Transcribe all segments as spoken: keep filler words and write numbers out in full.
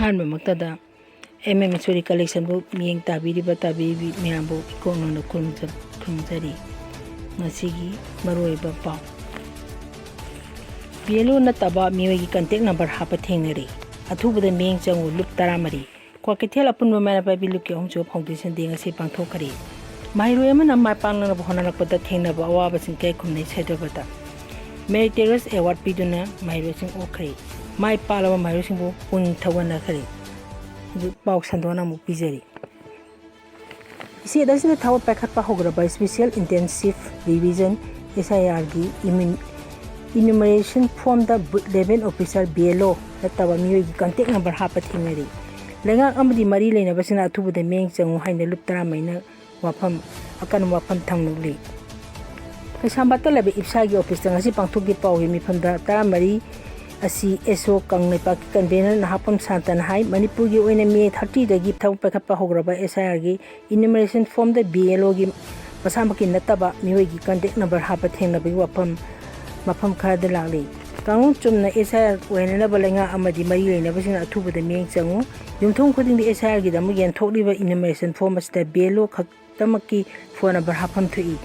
ꯑꯍꯥꯟꯕꯃꯛꯇꯗ M M ꯏꯁꯣꯔꯤ ꯀꯂꯦꯛꯁꯟꯕꯨ ꯃꯤꯠꯌꯦꯡ ꯇꯥꯕꯤꯔꯤꯕ ꯇꯥꯕꯤꯔꯤꯕꯤ ꯃꯌꯥꯝꯕꯨ ꯏꯀꯣꯛ ꯅꯧꯅ ꯈꯨꯔꯨꯝꯖ-, ꯈꯨꯔꯨꯝꯖꯔꯤ꯫ ꯉꯁꯤꯒꯤ ꯃꯔꯨꯑꯣꯏꯕ ꯄꯥꯎ꯫ ꯕꯤ ꯑꯦꯜ ꯑꯣ ꯅꯠꯇꯕ ꯃꯤꯑꯣꯏꯒꯤ ꯀꯟꯇꯦꯛ ꯅꯝꯕꯔ ꯍꯥꯞꯄ ꯊꯦꯡꯅꯔꯦ꯫ ꯑꯊꯨꯕꯗ ꯃꯤꯠꯌꯦꯡ ꯆꯪꯉꯨ, ꯂꯨꯞ ꯇꯔꯥꯃꯔꯤ꯫ ꯀ꯭ꯋꯥꯀꯩꯊꯦꯜ ꯑꯄꯨꯟꯕ ꯃꯩꯔꯥ ꯄꯥꯏꯕꯤ ꯂꯨꯞꯀꯤ ꯑꯍꯨꯝꯁꯨꯕ ꯐꯥꯎꯟꯗꯦꯁꯟ ꯗꯦ ꯉꯁꯤ ꯄꯥꯡꯊꯣꯛꯈ꯭ꯔꯦ꯫ ꯃꯍꯩꯔꯣꯏ ꯑꯃꯅ ꯃꯥꯏ ꯄꯥꯛꯅꯅꯕ ꯍꯣꯠꯅꯔꯛꯄꯗ ꯊꯦꯡꯅꯕ ꯑꯋꯥꯕꯁꯤꯡ ꯏꯀꯥꯏ ꯈꯨꯝꯅꯩ ꯁꯩꯗꯣꯛꯄꯗ ꯃꯦꯔꯤꯇꯣꯔꯤꯌꯁ ꯑꯦꯋꯥꯔꯗ ꯄꯤꯗꯨꯅ ꯃꯍꯩꯔꯣꯏꯁꯤꯡ ꯑꯣꯛꯈ꯭ꯔꯦ꯫ ꯃꯥꯏ ꯄꯥꯛꯂꯕ ꯃꯍꯩꯔꯣꯏꯁꯤꯡꯕꯨ ꯄꯨꯛꯅꯤꯡ ꯊꯧꯒꯠꯅꯈ꯭ꯔꯦ꯫ ꯍꯧꯖꯤꯛ ꯄꯥꯎ ꯁꯟꯗꯣꯛꯅ ꯑꯃꯨꯛ ꯄꯤꯖꯔꯤ꯫ ꯏꯁꯇꯦꯠ ꯑꯁꯤꯗ ꯊꯕꯛ ꯄꯥꯏꯈꯠꯄ ꯍꯧꯈ꯭ꯔꯕ ꯏꯁꯄꯤꯁꯦꯜ ꯏꯟꯇꯦꯟꯁꯤꯞ ꯔꯤꯚꯤꯖꯟ, ꯑꯦꯁ ꯑꯥꯏ ꯑꯥꯔꯒꯤ ꯏꯃ꯭ꯌꯨꯟ-, ꯏꯅ꯭ꯌꯨꯃꯔꯦꯁꯟ ꯐꯣꯔꯝꯗ ꯕꯨꯠ ꯂꯦꯚꯦꯜ ꯑꯣꯐꯤꯁꯥꯔ, ꯕꯤ ꯑꯦꯜ ꯑꯣ, ꯅꯠꯇꯕ ꯃꯤꯑꯣꯏꯒꯤ ꯀꯟꯇꯦꯛ ꯅꯝꯕꯔ ꯍꯥꯞꯄ ꯊꯦꯡꯅꯔꯤ꯫ ꯂꯩꯉꯥꯛ ꯑꯃꯗꯤ ꯃꯔꯤ ꯂꯩꯅꯕꯁꯤꯡꯅ ꯑꯊꯨꯕꯗ ꯃꯤꯠꯌꯦꯡ ꯆꯪꯉꯨ ꯍꯥꯏꯅ ꯂꯨꯞ ꯇꯔꯥꯃꯔꯤꯅ ꯋꯥꯐꯝ, ꯑꯀꯟꯕ ꯋꯥꯐꯝ ꯊꯝꯂꯤ꯫ ꯀꯩꯁꯥꯝꯄꯥꯠꯇ ꯂꯩꯕ ꯏꯞꯁꯥꯒꯤ ꯑꯣꯐꯤꯁꯇ ꯉꯁꯤ ꯄꯥꯡꯊꯣꯛꯈꯤꯕ ꯄꯥꯎꯒꯤ ꯃꯤꯐꯝꯗ ꯇꯔꯥꯃꯔꯤ ꯑꯁꯤ ꯑꯦꯁ ꯑꯣ ꯀꯪꯂꯩꯄꯥꯛꯀꯤ ꯀꯟꯚꯦꯅꯔ ꯅꯍꯥꯄꯝ ꯁꯥꯟꯇꯅ ꯍꯥꯏ, ꯃꯅꯤꯄꯨꯔꯒꯤ ꯑꯣꯏꯅ ꯃꯦ ꯊꯥꯔꯇꯤꯗꯒꯤ ꯊꯕꯛ ꯄꯥꯏꯈꯠꯄ ꯍꯧꯈ꯭ꯔꯕ ꯑꯦꯁ ꯑꯥꯏ ꯑꯥꯔꯒꯤ ꯏꯅ꯭ꯌꯨꯃꯔꯦꯁꯟ ꯐꯣꯔꯝꯗ ꯕꯤ ꯑꯦꯜ ꯑꯣꯒꯤ ꯃꯁꯥꯃꯛꯀꯤ ꯅꯠꯇꯕ ꯃꯤꯑꯣꯏꯒꯤ ꯀꯟꯇꯦꯛ ꯅꯝꯕꯔ ꯍꯥꯞꯄ ꯊꯦꯡꯅꯕꯒꯤ ꯋꯥꯐꯝ ꯃꯐꯝ ꯈꯔꯗ ꯂꯥꯛꯂꯤ꯫ ꯀꯥꯡꯂꯣꯟ ꯆꯨꯝꯅ ꯑꯦꯁ ꯑꯥꯏ ꯑꯥꯔ ꯑꯣꯏꯍꯟꯅꯕ ꯂꯩꯉꯥꯛ ꯑꯃꯗꯤ ꯃꯔꯤ ꯂꯩꯅꯕꯁꯤꯡꯅ ꯑꯊꯨꯕꯗ ꯃꯤꯠꯌꯦꯡ ꯆꯪꯉꯨ꯫ ꯌꯨꯝꯊꯣꯡ ꯈꯨꯗꯤꯡꯗ ꯑꯦꯁ ꯑꯥꯏ ꯑꯥꯔꯒꯤꯗꯃꯛ ꯌꯦꯟꯊꯣꯛꯂꯤꯕ ꯏꯅ꯭ꯌꯨꯃꯔꯦꯁꯟ ꯐꯣꯔꯝ ꯑꯁꯤꯗ ꯕꯤ ꯑꯦꯜ ꯑꯣ ꯈꯛ ꯇꯃꯛꯀꯤ ꯐꯣꯟ ꯅꯝꯕꯔ ꯍꯥꯞꯐꯝ ꯊꯣꯛꯏ꯫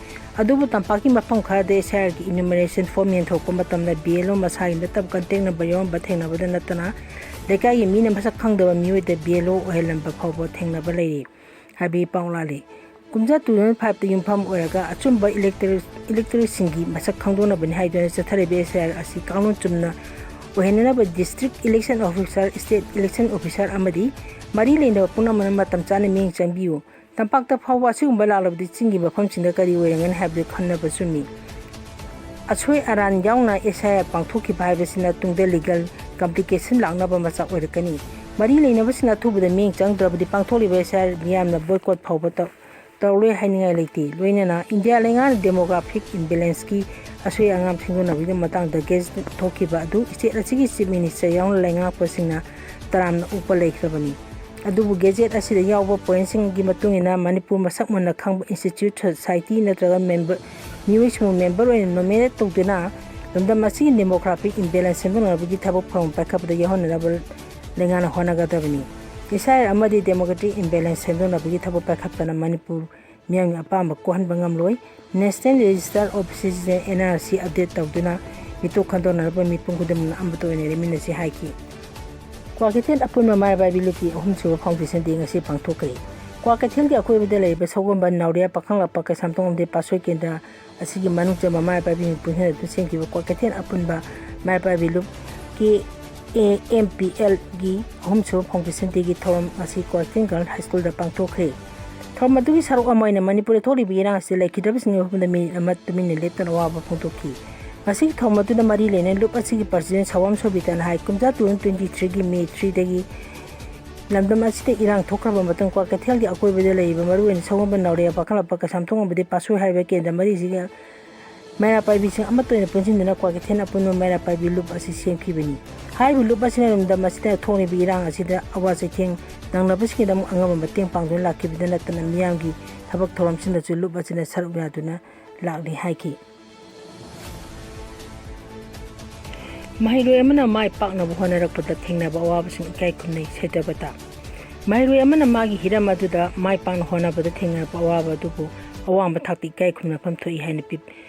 ꯑꯗꯨꯕꯨ ꯇꯝꯄꯥꯛꯀꯤ ꯃꯐꯝ ꯈꯔꯗ ꯑꯦꯁ ꯑꯥꯏ ꯑꯥꯔꯒꯤ ꯏꯅ꯭ꯌꯨꯃꯔꯦꯁꯟ ꯐꯣꯔꯝ ꯌꯦꯟꯊꯣꯛꯄ ꯃꯇꯝꯗ ꯕꯤ ꯑꯦꯜ ꯑꯣ ꯃꯁꯥꯒꯤ ꯅꯠꯇꯕ ꯀꯟꯇꯦꯛ ꯅꯝꯕꯔ ꯌꯥꯎꯔꯝꯕ ꯊꯦꯡꯅꯕꯗ ꯅꯠꯇꯅ ꯂꯩꯀꯥꯏꯒꯤ ꯃꯤꯅ ꯃꯁꯛ ꯈꯪꯗꯕ ꯃꯤꯑꯣꯏꯗ ꯕꯤ ꯑꯦꯜ ꯑꯣ ꯑꯣꯏꯍꯜꯂꯝꯕ ꯐꯥꯎꯕ ꯊꯦꯡꯅꯕ ꯂꯩꯔꯤ ꯍꯥꯏꯕꯒꯤ ꯄꯥꯎ ꯂꯥꯜꯂꯤ꯫ ꯀꯨꯝꯖꯥ ꯇꯨ ꯊꯥꯎꯖꯟ ꯐꯥꯏꯚꯇ ꯌꯨꯝꯐꯝ ꯑꯣꯏꯔꯒ ꯑꯆꯨꯝꯕ ꯏꯂꯦꯛꯇꯣꯔ-, ꯏꯂꯦꯛꯇꯣꯔꯁꯤꯡꯒꯤ ꯃꯁꯛ ꯈꯪꯗꯣꯛꯅꯕꯅꯤ ꯍꯥꯏꯗꯨꯅ ꯆꯠꯊꯔꯤꯕ ꯑꯦꯁ ꯑꯥꯏ ꯑꯥꯔ ꯑꯁꯤ ꯀꯥꯡꯂꯣꯟ ꯆꯨꯝꯅ ꯑꯣꯏꯍꯟꯅꯅꯕ district election officer, state election officer ꯑꯃꯗꯤ ꯃꯔꯤ ꯂꯩꯅꯕ ꯄꯨꯝꯅꯃꯛꯅ ꯃꯇꯝ ꯆꯥꯅ ꯃꯤꯠꯌꯦꯡ ꯆꯪꯕꯤꯌꯨ꯫ ꯇꯝꯄꯥꯛꯇ ꯐꯥꯎꯕ ꯑꯁꯤꯒꯨꯝꯕ ꯂꯥꯛꯂꯕꯗꯤ ꯆꯤꯡꯒꯤ ꯃꯐꯝꯁꯤꯡꯗ ꯀꯔꯤ ꯑꯣꯏꯔꯝꯒꯅꯤ ꯍꯥꯏꯕꯗꯨ ꯈꯟꯅꯕ ꯆꯨꯝꯃꯤ꯫ ꯑꯁꯣꯏ ꯑꯔꯥꯟ ꯌꯥꯎꯅ ꯑꯦꯁ ꯑꯥꯏ ꯑꯥꯔ ꯄꯥꯡꯊꯣꯛꯈꯤꯕ ꯍꯥꯏꯕꯁꯤꯅ ꯇꯨꯡꯗ ꯂꯤꯒꯦꯜ ꯀꯝꯄ꯭ꯂꯤꯀꯦꯁꯟ ꯂꯥꯛꯅꯕ ꯃꯆꯥꯛ ꯑꯣꯏꯔꯛꯀꯅꯤ꯫ ꯃꯔꯤ ꯂꯩꯅꯕꯁꯤꯡꯅ ꯑꯊꯨꯕꯗ ꯃꯤꯠꯌꯦꯡ ꯆꯪꯗ꯭ꯔꯕꯗꯤ ꯄꯥꯡꯊꯣꯛꯂꯤꯕ ꯑꯦꯁ ꯑꯥꯏ ꯑꯥꯔ ꯃꯤꯌꯥꯝꯅ ꯕꯣꯏꯀꯣꯠ ꯐꯥꯎꯕ ꯇꯧ-, ꯇꯧꯔꯣꯏ ꯍꯥꯏꯅꯤꯡꯉꯥꯏ ꯂꯩꯇꯦ꯫ ꯂꯣꯏꯅꯅ ꯏꯟꯗꯤꯌꯥ ꯂꯩꯉꯥꯛꯅ ꯗꯦꯃꯣꯒ꯭ꯔꯥꯐꯤꯛ ꯏꯝꯕꯦꯂꯦꯟꯁꯀꯤ ꯑꯁꯣꯏ ꯑꯉꯥꯝ ꯁꯦꯝꯗꯣꯛꯅꯕꯒꯤ ꯃꯇꯥꯡꯗ ꯒꯦꯖꯦꯠ ꯊꯣꯛꯈꯤꯕ ꯑꯗꯨ ꯏꯁꯇꯦꯠ ꯑꯁꯤꯒꯤ ꯆꯤꯐ ꯃꯤꯅꯤꯁꯇꯔ ꯌꯥꯎꯅ ꯂꯩꯉꯥꯛꯄꯁꯤꯡꯅ ꯇꯔꯥꯝꯅ ꯑꯣꯛꯄ ꯂꯩꯈ꯭ꯔꯕꯅꯤ꯫ ꯑꯗꯨꯕꯨ ꯒꯦꯖꯦꯠ ꯑꯁꯤꯗ ꯌꯥꯎꯕ ꯄꯣꯏꯟꯠꯁꯤꯡꯒꯤ ꯃꯇꯨꯡ ꯏꯟꯅ ꯃꯅꯤꯄꯨꯔ ꯃꯁꯛ ꯃꯨꯟꯅ ꯈꯪꯕ ꯏꯟꯁꯇꯤꯇ꯭ꯌꯨꯠ, ꯁꯣꯁꯥꯏꯇꯤ ꯅꯠꯇ꯭ꯔꯒ ꯃꯦꯝꯕꯔ, ꯃꯤꯑꯣꯏꯁꯤꯡꯕꯨ ꯃꯦꯝꯕꯔ ꯑꯣꯏꯅ ꯅꯣꯃꯤꯅꯦꯠ ꯇꯧꯗꯨꯅ ꯂꯝꯗꯝ ꯑꯁꯤꯒꯤ ꯗꯦꯃꯣꯒ꯭ꯔꯥꯐꯤꯛ ꯏꯝꯕꯦꯂꯦꯟꯁ ꯁꯦꯝꯗꯣꯛꯅꯕꯒꯤ ꯊꯕꯛ ꯊꯧꯔꯝ ꯄꯥꯏꯈꯠꯄꯗ ꯌꯥꯎꯍꯟꯅꯅꯕ ꯂꯩꯉꯥꯛꯅ ꯍꯣꯠꯅꯒꯗꯕꯅꯤ꯫ ꯏꯁ ꯑꯥꯏ ꯑꯥꯔ ꯑꯃꯗꯤ democratic imbalance ꯁꯦꯝꯗꯣꯛꯅꯕꯒꯤ ꯊꯕꯛ ꯄꯥꯏꯈꯠꯄꯅ ꯃꯅꯤꯄꯨꯔ ꯃꯤꯌꯥꯝꯒꯤ ꯑꯄꯥꯝꯕ ꯀꯣꯛꯍꯟꯕ ꯉꯝꯂꯣꯏ꯫ National Register of Citizen, N R C, update ꯇꯧꯗꯨꯅ ꯃꯤꯇꯣꯞ ꯈꯟꯗꯣꯛꯅꯅꯕ ꯃꯤꯄꯨꯝ ꯈꯨꯗꯤꯡꯃꯛꯅ ꯑꯃꯠꯇ ꯑꯣꯏꯅ ꯂꯦꯞꯃꯤꯟꯅꯁꯤ ꯍꯥꯏꯈꯤ꯫ ꯀ꯭ꯋꯥꯀꯩꯊꯦꯜ ꯑꯄꯨꯟꯕ ꯃꯥꯏꯔꯥ ꯄꯥꯏꯕꯤ ꯂꯨꯞꯀꯤ ꯑꯍꯨꯝꯁꯨꯕ foundation day ꯉꯁꯤ ꯄꯥꯡꯊꯣꯛꯈ꯭ꯔꯦ꯫ ꯀ꯭ꯋꯥꯀꯩꯊꯦꯜꯒꯤ ꯑꯀꯣꯏꯕꯗ ꯂꯩꯔꯤꯕ ꯁꯒꯣꯜꯕꯟ, ꯅꯥꯎꯔꯤꯌꯥ, ꯄꯥꯈꯪꯂꯥꯛꯄ, ꯀꯩꯁꯥꯝꯊꯣꯡ ꯑꯃꯗꯤ ꯄꯥꯠꯁꯣꯏ ꯀꯦꯟꯗ꯭ꯔ ꯑꯁꯤꯒꯤ ꯃꯅꯨꯡ ꯆꯟꯕ ꯃꯥꯏꯔꯥ ꯄꯥꯏꯕꯤꯁꯤꯡ ꯄꯨꯟꯁꯤꯟꯅꯗꯨꯅ ꯁꯦꯝꯈꯤꯕ ꯀ꯭ꯋꯥꯀꯩꯊꯦꯜ ꯑꯄꯨꯟꯕ ꯃꯥꯏꯔꯥ ꯄꯥꯏꯕꯤ ꯂꯨꯞ, K A M P L ꯒꯤ ꯑꯍꯨꯝꯁꯨꯕ foundation day ꯒꯤ ꯊꯧꯔꯝ ꯑꯁꯤ ꯀ꯭ꯋꯥꯀꯩꯊꯦꯜ Girls High School ꯗ ꯄꯥꯡꯊꯣꯛꯈ꯭ꯔꯦ꯫ ꯊꯧꯔꯝ ꯑꯗꯨꯒꯤ ꯁꯔꯨꯛ ꯑꯃ ꯑꯣꯏꯅ ꯃꯅꯤꯄꯨꯔꯗ ꯊꯣꯛꯂꯤꯕ ꯏꯔꯥꯡ ꯑꯁꯤꯗ ꯂꯩꯈꯤꯗꯕꯁꯤꯡꯒꯤ ꯃꯐꯝꯗ ꯃꯤꯅꯤꯠ ꯑꯃ ꯇꯨꯃꯤꯟꯅ ꯂꯦꯞꯇꯨꯅ ꯑꯋꯥꯕ ꯐꯣꯡꯗꯣꯛꯈꯤ꯫ ꯉꯁꯤꯒꯤ ꯊꯧꯔꯝ ꯑꯗꯨꯗ ꯃꯔꯤ ꯂꯩꯅꯅ ꯂꯨꯞ ꯑꯁꯤꯒꯤ president ꯁꯋꯥꯝ ꯁꯣꯕꯤꯇꯥꯅ ꯍꯥꯏ, ꯀꯨꯝꯖꯥ two thousand twenty three ꯒꯤ May three ꯗꯒꯤ ꯂꯝꯗꯝ ꯑꯁꯤꯗ ꯏꯔꯥꯡ ꯊꯣꯛꯈ꯭ꯔꯕ ꯃꯇꯨꯡ ꯀ꯭ꯋꯥꯀꯩꯊꯦꯜꯒꯤ ꯑꯀꯣꯏꯕꯗ ꯂꯩꯔꯤꯕ ꯃꯔꯨꯑꯣꯏꯅ ꯁꯒꯣꯜꯕꯟ, ꯅꯥꯎꯔꯤꯌꯥ, ꯄꯥꯈꯪꯂꯥꯛꯄ, ꯀꯩꯁꯥꯝꯊꯣꯡ ꯑꯃꯗꯤ ꯄꯥꯠꯁꯣꯏ ꯍꯥꯏꯔꯤꯕ ꯀꯦꯟꯗ꯭ꯔ ꯃꯔꯤꯁꯤꯒꯤ ꯃꯩꯔꯥ ꯄꯥꯏꯕꯤꯁꯤꯡ ꯑꯃꯠꯇ ꯑꯣꯏꯅ ꯄꯨꯟꯁꯤꯟꯗꯨꯅ ꯀ꯭ꯋꯥꯀꯩꯊꯦꯜ ꯑꯄꯨꯟꯕ ꯃꯩꯔꯥ ꯄꯥꯏꯕꯤ ꯂꯨꯞ ꯑꯁꯤ ꯁꯦꯝꯈꯤꯕꯅꯤ꯫ ꯍꯥꯏꯔꯤꯕ ꯂꯨꯞ ꯑꯁꯤꯅ ꯂꯝꯗꯝ ꯑꯁꯤꯗ ꯊꯣꯛꯂꯤꯕ ꯏꯔꯥꯡ ꯑꯁꯤꯗ ꯑꯋꯥ ꯆꯩꯊꯦꯡ ꯅꯪꯅꯕꯁꯤꯡꯒꯤꯗꯃꯛ ꯑꯉꯝꯕ ꯃꯇꯦꯡ ꯄꯥꯡꯗꯨꯅ ꯂꯥꯛꯈꯤꯕꯗ ꯅꯠꯇꯅ ꯃꯤꯌꯥꯝꯒꯤ ꯊꯕꯛ ꯊꯧꯔꯝꯁꯤꯡꯗꯁꯨ ꯂꯨꯞ ꯑꯁꯤꯅ ꯁꯔꯨꯛ ꯌꯥꯗꯨꯅ ꯂꯥꯛꯂꯤ ꯍꯥꯏꯈꯤ꯫ ꯃꯍꯩꯔꯣꯏ ꯑꯃꯅ ꯃꯥꯏ ꯄꯥꯛꯅꯕ ꯍꯣꯠꯅꯔꯛꯄꯗ ꯊꯦꯡꯅꯕ ꯑꯋꯥꯕꯁꯤꯡ ꯏꯀꯥꯏ ꯈꯨꯝꯅꯩ, ꯁꯩꯇꯕꯇ꯫ ꯃꯍꯩꯔꯣꯏ ꯑꯃꯅ ꯃꯥꯒꯤ ꯍꯤꯔꯝ ꯑꯗꯨꯗ ꯃꯥꯏ ꯄꯥꯛꯅ ꯍꯣꯠꯅꯕꯗ ꯊꯦꯡꯅꯔꯛꯄ ꯑꯋꯥꯕ ꯑꯗꯨꯕꯨ ꯑꯋꯥꯡꯕ ꯊꯥꯛꯇ ꯏꯀꯥꯏ ꯈꯨꯝꯅꯐꯝ ꯊꯣꯛꯏ ꯍꯥꯏꯅ ꯄꯤ-,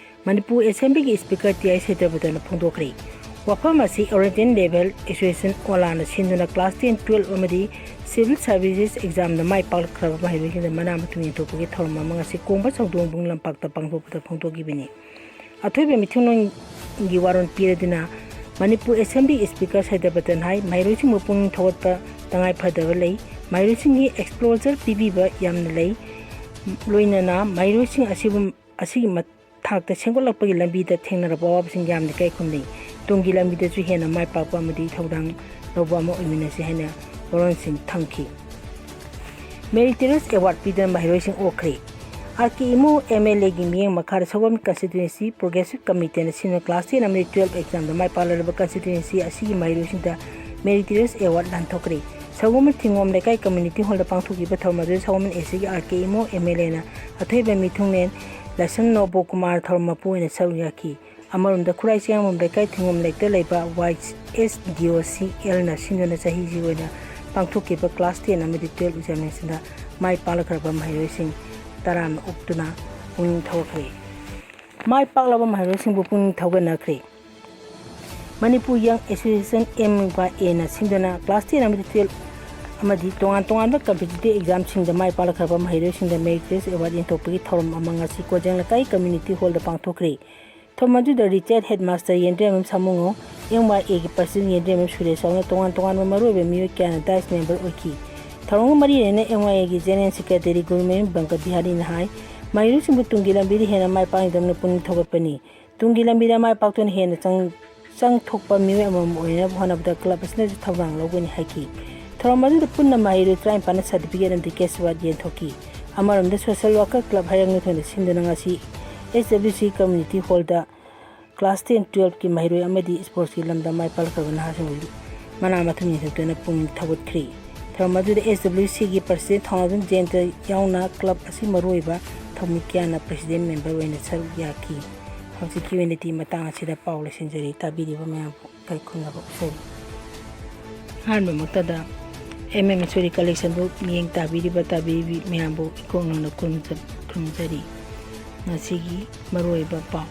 ꯃꯅꯤꯄꯨꯔ Assembly ꯒꯤ Speaker ꯇꯤ ꯑꯥꯏ ꯁꯩꯇꯕꯇꯅ ꯐꯣꯡꯗꯣꯛꯈ꯭ꯔꯦ꯫ ꯋꯥꯐꯝ ꯑꯁꯤ Oriental Level Association, ꯑꯣꯂꯥꯅ ꯁꯤꯟꯗꯨꯅ class ten, twelve ꯑꯃꯗꯤ Civil Services exam ꯗ ꯃꯥꯏ ꯄꯥꯛꯂꯛꯈ꯭ꯔꯕ ꯃꯍꯩꯔꯣꯏꯁꯤꯡꯗ ꯃꯅꯥ ꯃꯊꯨꯝ ꯌꯦꯟꯊꯣꯛꯄꯒꯤ ꯊꯧꯔꯝ ꯑꯃ ꯉꯁꯤ ꯀꯣꯡꯕ ꯆꯥꯎꯗꯣꯡꯕꯨꯡ ꯂꯝꯄꯥꯛꯇ ꯄꯥꯡꯊꯣꯛꯄꯗ ꯐꯣꯡꯗꯣꯛꯈꯤꯕꯅꯤ꯫ ꯑꯊꯣꯏꯕ ꯃꯤꯊꯨꯡꯂꯣꯟꯒꯤ ꯋꯥꯔꯣꯜ ꯄꯤꯔꯗꯨꯅ ꯃꯅꯤꯄꯨꯔ Assembly Speaker ꯁꯩꯇꯕꯇꯅ ꯍꯥꯏ, ꯃꯍꯩꯔꯣꯏꯁꯤꯡꯕꯨ ꯄꯨꯛꯅꯤꯡ ꯊꯧꯒꯠꯄ ꯇꯉꯥꯏ ꯐꯗꯕ ꯂꯩ, ꯃꯍꯩꯔꯣꯏꯁꯤꯡꯒꯤ exposure ꯄꯤꯕꯤꯕ ꯌꯥꯝꯅ ꯂꯩ, ꯂꯣꯏꯅꯅ ꯃꯍꯩꯔꯣꯏꯁꯤꯡ ꯑꯁꯤꯕꯨ, ꯑꯁꯤꯒꯤ ꯃ-, ꯊꯥꯛꯇ ꯁꯦꯝꯒꯠꯂꯛꯄꯒꯤ ꯂꯝꯕꯤꯗ ꯊꯦꯡꯅꯔꯕ ꯑꯋꯥꯕꯁꯤꯡ ꯌꯥꯝꯅ ꯏꯀꯥꯏ ꯈꯨꯝꯅꯩ꯫ ꯇꯨꯡꯒꯤ ꯂꯝꯕꯤꯗꯁꯨ ꯍꯦꯟꯅ ꯃꯥꯏ ꯄꯥꯛꯄ ꯑꯃꯗꯤ ꯊꯧꯗꯥꯡ ꯂꯧꯕ ꯑꯃ ꯑꯣꯏꯃꯤꯟꯅꯁꯤ ꯍꯥꯏꯅ ꯋꯥꯔꯣꯜꯁꯤꯡ ꯊꯝꯈꯤ꯫ Meritorious Award ꯄꯤꯗꯨꯅ ꯃꯍꯩꯔꯣꯏꯁꯤꯡ ꯑꯣꯛꯈ꯭ꯔꯦ꯫ ꯑꯥꯔ ꯀꯦ ꯏꯃꯣ ꯑꯦꯝ ꯑꯦꯜ ꯑꯦꯒꯤ ꯃꯤꯠꯌꯦꯡ ꯃꯈꯥꯗ ꯁꯒꯣꯜꯕꯟ Constituency Progressive Committee ꯅ ꯁꯤꯟꯅ class ten ꯑꯃꯗꯤ twelve exam ꯗ ꯃꯥꯏ ꯄꯥꯛꯂꯔꯕ constituency ꯑꯁꯤꯒꯤ ꯃꯍꯩꯔꯣꯏꯁꯤꯡꯗ Meritorious Award ꯂꯥꯟꯊꯣꯛꯈ꯭ꯔꯦ꯫ ꯁꯒꯣꯜꯕꯟ ꯊꯤꯡꯒꯣꯝ ꯂꯩꯀꯥꯏ community hall ꯗ ꯄꯥꯡꯊꯣꯛꯈꯤꯕ ꯊꯧꯔꯝ ꯑꯗꯨꯗ ꯁꯒꯣꯜꯕꯟ A C ꯒꯤ ꯑꯥꯔ ꯀꯦ ꯏꯃꯣ ꯑꯦꯝ ꯑꯦꯜ ꯑꯦꯅ ꯑꯊꯣꯏꯕ ꯃꯤꯊꯨꯡꯂꯦꯟ ꯂꯥꯏꯁ꯭ꯔꯝ ꯅꯣꯕꯣ ꯀꯨꯃꯥꯔ ꯊꯧꯔꯝ ꯃꯄꯨ ꯑꯣꯏꯅ ꯁꯔꯨꯛ ꯌꯥꯈꯤ꯫ ꯑꯃꯔꯣꯝꯗ ꯈꯨꯔꯥꯏ ꯆꯤꯡꯉꯥꯝꯕꯝ ꯂꯩꯀꯥꯏ ꯊꯤꯡꯒꯣꯝ ꯂꯩꯇ ꯂꯩꯕ ꯋꯥꯏ ꯑꯦꯁ ꯗꯤ ꯑꯣ ꯁꯤ ꯑꯦꯜꯅ ꯁꯤꯟꯗꯨꯅ ꯆꯍꯤꯁꯤꯒꯤ ꯑꯣꯏꯅ ꯄꯥꯡꯊꯣꯛꯈꯤꯕ class ten ꯑꯃꯗꯤ twelve examinationꯗ ꯃꯥꯏ ꯄꯥꯛꯂꯛꯈ꯭ꯔꯕ ꯃꯍꯩꯔꯣꯏꯁꯤꯡ ꯇꯔꯥꯅ ꯑꯣꯛꯇꯨꯅ ꯄꯨꯛꯅꯤꯡ ꯊꯧꯒꯠꯈ꯭ꯔꯦ꯫ ꯃꯥꯏ ꯄꯥꯛꯂꯕ ꯃꯍꯩꯔꯣꯏꯁꯤꯡꯕꯨ ꯄꯨꯛꯅꯤꯡ ꯊꯧꯒꯠꯅꯈ꯭ꯔꯦ꯫ Manipur Young Association, M Y Aꯅ ꯁꯤꯟꯗꯨꯅ class ten ꯑꯃꯗꯤ twelve ꯑꯃꯗꯤ ꯇꯣꯉꯥꯟ ꯇꯣꯉꯥꯟꯕ competitive examꯁꯤꯡꯗ ꯃꯥꯏ ꯄꯥꯛꯂꯛꯈ꯭ꯔꯕ ꯃꯍꯩꯔꯣꯏꯁꯤꯡꯗ Meritorious Award ꯌꯦꯟꯊꯣꯛꯄꯒꯤ ꯊꯧꯔꯝ ꯑꯃ ꯉꯁꯤ ꯀꯣꯟꯖꯦꯡ ꯂꯩꯀꯥꯏ community hallꯗ ꯄꯥꯡꯊꯣꯛꯈ꯭ꯔꯦ꯫ ꯊꯧꯔꯝ ꯑꯗꯨꯗ retired headmaster ꯌꯦꯟꯗ꯭ꯔꯦꯝꯕꯝ ꯁꯥꯃꯨꯉꯧ, M Y Aꯒꯤ president ꯌꯦꯟꯗ꯭ꯔꯦꯝꯕꯝ Suresh ꯌꯥꯎꯅ ꯇꯣꯉꯥꯟ ꯇꯣꯉꯥꯟꯕ ꯃꯔꯨꯑꯣꯏꯕ ꯃꯤꯑꯣꯏ ꯀꯌꯥꯅ dais member ꯑꯣꯏꯈꯤ꯫ ꯊꯧꯔꯝꯒ ꯃꯔꯤ ꯂꯩꯅꯅ M Y Aꯒꯤ general secretary Gurumayum ꯕꯪꯀ ꯕꯤꯍꯥꯔꯤꯅ ꯍꯥꯏ, ꯃꯍꯩꯔꯣꯏꯁꯤꯡꯕꯨ ꯇꯨꯡꯒꯤ ꯂꯝꯕꯤꯗ ꯍꯦꯟꯅ ꯃꯥꯏ ꯄꯥꯛꯅꯤꯡꯗꯕꯅ ꯄꯨꯛꯅꯤꯡ ꯊꯧꯒꯠꯄꯅꯤ꯫ ꯇꯨꯡꯒꯤ ꯂꯝꯕꯤꯗ ꯃꯥꯏ ꯄꯥꯛꯇꯨꯅ ꯍꯦꯟꯅ ꯆꯪ-, ꯆꯪꯊꯣꯛꯄ ꯃꯤꯑꯣꯏ ꯑꯃꯃꯝ ꯑꯣꯏꯅꯕ ꯍꯣꯠꯅꯕꯗ club ꯑꯁꯤꯅꯁꯨ ꯊꯧꯗꯥꯡ ꯂꯧꯒꯅꯤ ꯍꯥꯏꯈꯤ꯫ ꯊꯧꯔꯝ ꯑꯗꯨꯗ ꯄꯨꯟꯅ ꯃꯍꯩꯔꯣꯏ ꯇꯔꯥꯅꯤꯄꯥꯟꯅ certificate ꯑꯃꯗꯤ cash award ꯌꯦꯟꯊꯣꯛꯈꯤ꯫ ꯑꯃꯔꯣꯝꯗ social worker club ꯍꯩꯔꯥꯡꯒꯣꯏꯊꯣꯟꯗ ꯁꯤꯟꯗꯨꯅ ꯉꯁꯤ S W C community hallꯗ class ten, twelveꯀꯤ ꯃꯍꯩꯔꯣꯏ ꯑꯃꯗꯤ sportsꯀꯤ ꯂꯝꯗ ꯃꯥꯏ ꯄꯥꯛꯂꯛꯈ꯭ꯔꯕ ꯅꯍꯥꯁꯤꯡꯕꯨ ꯃꯅꯥ ꯃꯊꯨꯝ ꯌꯦꯟꯊꯣꯛꯇꯨꯅ ꯄꯨꯛꯅꯤꯡ ꯊꯧꯒꯠꯈ꯭ꯔꯤ꯫ ꯊꯧꯔꯝ ꯑꯗꯨꯗ S W Cꯒꯤ president ꯊꯧꯅꯥꯖꯝ ꯖꯌꯟꯇ ꯌꯥꯎꯅ club ꯑꯁꯤ ꯃꯔꯨꯑꯣꯏꯕ ꯊꯧꯃꯤ ꯀꯌꯥꯅ president member ꯑꯣꯏꯅ ꯁꯔꯨꯛ ꯌꯥꯈꯤ꯫ ꯍꯧꯖꯤꯛꯀꯤ ꯑꯣꯏꯅꯗꯤ ꯃꯇꯥꯡ ꯑꯁꯤꯗ ꯄꯥꯎ ꯂꯣꯏꯁꯤꯟꯖꯔꯤ꯫ ꯇꯥꯕꯤꯔꯤꯕ ꯃꯌꯥꯝꯕꯨ ꯏꯀꯥꯏ ꯈꯨꯝꯅꯕ ꯎꯠꯆꯔꯤ꯫ ꯑꯍꯥꯟꯕꯃꯛꯇꯗ M M Isswari collectionꯕꯨ ꯃꯤꯠꯌꯦꯡ ꯇꯥꯕꯤꯔꯤꯕ ꯇꯥꯕꯤꯔꯤꯕꯤ ꯃꯌꯥꯝꯕꯨ ꯏꯀꯣꯛ ꯅꯧꯅ ꯈꯨꯔꯨꯝꯖ-, ꯈꯨꯔꯨꯝꯖꯔꯤ꯫ ꯉꯁꯤꯒꯤ ꯃꯔꯨꯑꯣꯏꯕ ꯄꯥꯎ꯫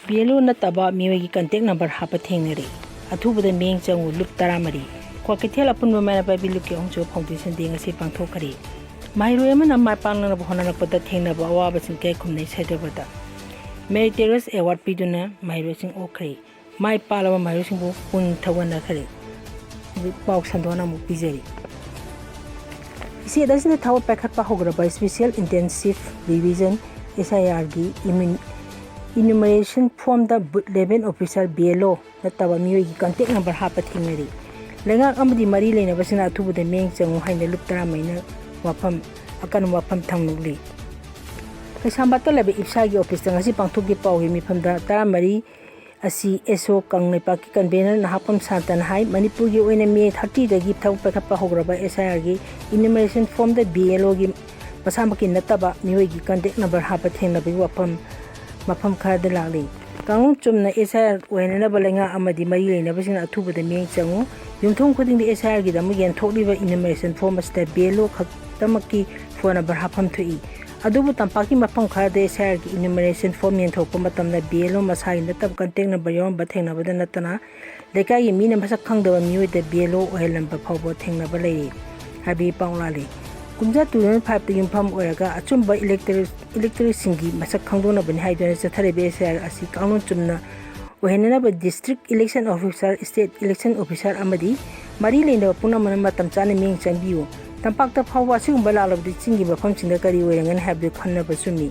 B L O ꯅꯠꯇꯕ ꯃꯤꯑꯣꯏꯒꯤ contact number ꯍꯥꯞꯄ ꯊꯦꯡꯅꯔꯦ꯫ ꯑꯊꯨꯕꯗ ꯃꯤꯠꯌꯦꯡ ꯆꯪꯉꯨ꯫ ꯂꯨꯞ ꯇꯔꯥꯃꯔꯤ꯫ ꯀ꯭ꯋꯥꯀꯩꯊꯦꯜ ꯑꯄꯨꯟꯕ ꯃꯩꯔꯥ ꯄꯥꯏꯕꯤ ꯂꯨꯞꯀꯤ ꯑꯍꯨꯝꯁꯨꯕ foundation day ꯉꯁꯤ ꯄꯥꯡꯊꯣꯛꯈ꯭ꯔꯦ꯫ ꯃꯍꯩꯔꯣꯏ ꯑꯃꯅ ꯃꯥꯏ ꯄꯥꯛꯅꯅꯕ ꯍꯣꯠꯅꯔꯛꯄꯗ ꯊꯦꯡꯅꯕ ꯑꯋꯥꯕꯁꯤꯡ ꯏꯀꯥꯏ ꯈꯨꯝꯅꯩ ꯁꯩꯗꯕꯗ Meritorious Award ꯄꯤꯗꯨꯅ ꯃꯍꯩꯔꯣꯏꯁꯤꯡ ꯑꯣꯛꯈ꯭ꯔꯦ꯫ ꯃꯥꯏ ꯄꯥꯛꯂꯕ ꯃꯍꯩꯔꯣꯏꯁꯤꯡꯕꯨ ꯄꯨꯛꯅꯤꯡ ꯊꯧꯒꯠꯅꯈ꯭ꯔꯦ꯫ ꯍꯧꯖꯤꯛ ꯄꯥꯎ ꯁꯟꯗꯣꯛꯅ ꯑꯃꯨꯛ ꯄꯤꯖꯔꯤ꯫ State ꯑꯁꯤꯗ ꯊꯕꯛ ꯄꯥꯏꯈꯠꯄ ꯍꯧꯈ꯭ꯔꯕ Special Intensive Revision, S I R ꯒꯤ ꯏꯃꯤꯟ-, enumeration formꯗ booth level officer, B L O ꯅꯠꯇꯕ ꯃꯤꯑꯣꯏꯒꯤ contact number ꯍꯥꯞꯄ ꯊꯦꯡꯅꯔꯤ꯫ ꯂꯩꯉꯥꯛ ꯑꯃꯗꯤ ꯃꯔꯤ ꯂꯩꯅꯕꯁꯤꯡꯅ ꯑꯊꯨꯕꯗ ꯃꯤꯠꯌꯦꯡ ꯆꯪꯉꯨ ꯍꯥꯏꯅ ꯂꯨꯞ ꯇꯔꯥꯃꯔꯤꯅ ꯋꯥꯐꯝ, ꯑꯀꯟꯕ ꯋꯥꯐꯝ ꯊꯝꯂꯤ꯫ ꯀꯩꯁꯥꯝꯄꯥꯠꯇ ꯂꯩꯕ ꯏꯞꯁꯥꯒꯤ officeꯇ ꯉꯁꯤ ꯄꯥꯡꯊꯣꯛꯈꯤꯕ ꯄꯥꯎꯒꯤ ꯃꯤꯐꯝꯗ ꯇꯔꯥꯃꯔꯤ ꯑꯁꯤ S O ꯀꯪꯂꯩꯄꯥꯛꯀꯤ convener ꯅꯍꯥꯛꯄꯝ ꯁꯥꯟꯇꯅ ꯍꯥꯏ, ꯃꯅꯤꯄꯨꯔꯒꯤ ꯑꯣꯏꯅ May thirtyꯗꯒꯤ ꯊꯕꯛ ꯄꯥꯏꯈꯠꯄ ꯍꯧꯈ꯭ꯔꯕ S I R ꯒꯤ enumeration formꯗ B L Oꯒꯤ ꯃꯁꯥꯃꯛꯀꯤ ꯅꯠꯇꯕ ꯃꯤꯑꯣꯏꯒꯤ contact number ꯍꯥꯞꯄ ꯊꯦꯡꯅꯕꯒꯤ ꯋꯥꯐꯝ ꯃꯐꯝ ꯈꯔꯗ ꯂꯥꯛꯂꯤ꯫ ꯀꯥꯡꯂꯣꯟ ꯆꯨꯝꯅ ꯑꯦꯁ ꯑꯥꯏ ꯑꯥꯔ ꯑꯣꯏꯍꯟꯅꯅꯕ ꯂꯩꯉꯥꯛ ꯑꯃꯗꯤ ꯃꯔꯤ ꯂꯩꯅꯕꯁꯤꯡꯅ ꯑꯊꯨꯕꯗ ꯃꯤꯠꯌꯦꯡ ꯆꯪꯉꯨ꯫ ꯌꯨꯝꯊꯣꯡ ꯈꯨꯗꯤꯡꯗ ꯑꯦꯁ ꯑꯥꯏ ꯑꯥꯔꯒꯤꯗꯃꯛ ꯌꯦꯟꯊꯣꯛꯂꯤꯕ ꯏꯅꯨꯃꯔꯦꯁꯟ ꯐꯣꯔꯝ ꯑꯁꯤꯗ ꯕꯤ ꯑꯦꯜ ꯑꯣ ꯈꯛꯇꯃꯛꯀꯤ ꯐꯣꯟ ꯅꯝꯕꯔ ꯍꯥꯞꯐꯝ ꯊꯣꯛꯏ꯫ ꯑꯗꯨꯕꯨ ꯇꯝꯄꯥꯛꯀꯤ ꯃꯐꯝ ꯈꯔꯗ ꯑꯦꯁ ꯑꯥꯏ ꯑꯥꯔꯒꯤ ꯏꯅꯨꯃꯔꯦꯁꯟ ꯐꯣꯔꯝ ꯌꯦꯟꯊꯣꯛꯄ ꯃꯇꯝꯗ ꯕꯤ ꯑꯦꯜ ꯑꯣ ꯃꯁꯥꯒꯤ ꯅꯠꯇꯕ ꯀꯟꯇꯦꯛ ꯅꯝꯕꯔ ꯌꯥꯎꯔꯝꯕ ꯊꯦꯡꯅꯕꯗ ꯅꯠꯇꯅ ꯂꯩꯀꯥꯏꯒꯤ ꯃꯤꯅ ꯃꯁꯛ ꯈꯪꯗꯕ ꯃꯤꯑꯣꯏꯗ ꯕꯤ ꯑꯦꯜ ꯑꯣ ꯑꯣꯏꯍꯜꯂꯝꯕ ꯐꯥꯎꯕ ꯊꯦꯡꯅꯕ ꯂꯩꯔꯤ ꯍꯥꯏꯕꯒꯤ ꯄꯥꯎ ꯂꯥꯜꯂꯤ꯫ ꯀꯨꯝꯖꯥ ꯇꯨ ꯊꯥꯎꯖꯟ ꯐꯥꯏꯚꯇ ꯌꯨꯝꯐꯝ ꯑꯣꯏꯔꯒ ꯑꯆꯨꯝꯕ ꯏꯂꯦꯛꯇꯣꯔꯦꯠ ꯏꯂꯦꯛꯇꯣꯔꯦꯠꯁꯤꯡꯒꯤ ꯃꯁꯛ ꯈꯪꯗꯣꯛꯅꯕꯅꯤ ꯍꯥꯏꯗꯨꯅ ꯆꯠꯊꯔꯤꯕ ꯑꯦꯁ ꯑꯥꯏ ꯑꯥꯔ ꯑꯁꯤ ꯀꯥꯡꯂꯣꯟ ꯆꯨꯝꯅ ꯑꯣꯏꯍꯟꯅꯅꯕ district election officer, state election officer ꯑꯃꯗꯤ ꯃꯔꯤ ꯂꯩꯅꯕ ꯄꯨꯝꯅꯃꯛꯅ ꯃꯇꯝ ꯆꯥꯅ ꯃꯤꯠꯌꯦꯡ ꯆꯪꯕꯤꯌꯨ꯫ ꯇꯝꯄꯥꯛꯇ ꯐꯥꯎꯕ ꯑꯁꯤꯒꯨꯝꯕ ꯂꯥꯛꯂꯕꯗꯤ ꯆꯤꯡꯒꯤ ꯃꯐꯝꯁꯤꯡꯗ ꯀꯔꯤ ꯑꯣꯏꯔꯝꯒꯅꯤ ꯍꯥꯏꯕꯗꯨ ꯈꯟꯅꯕ ꯆꯨꯝꯃꯤ꯫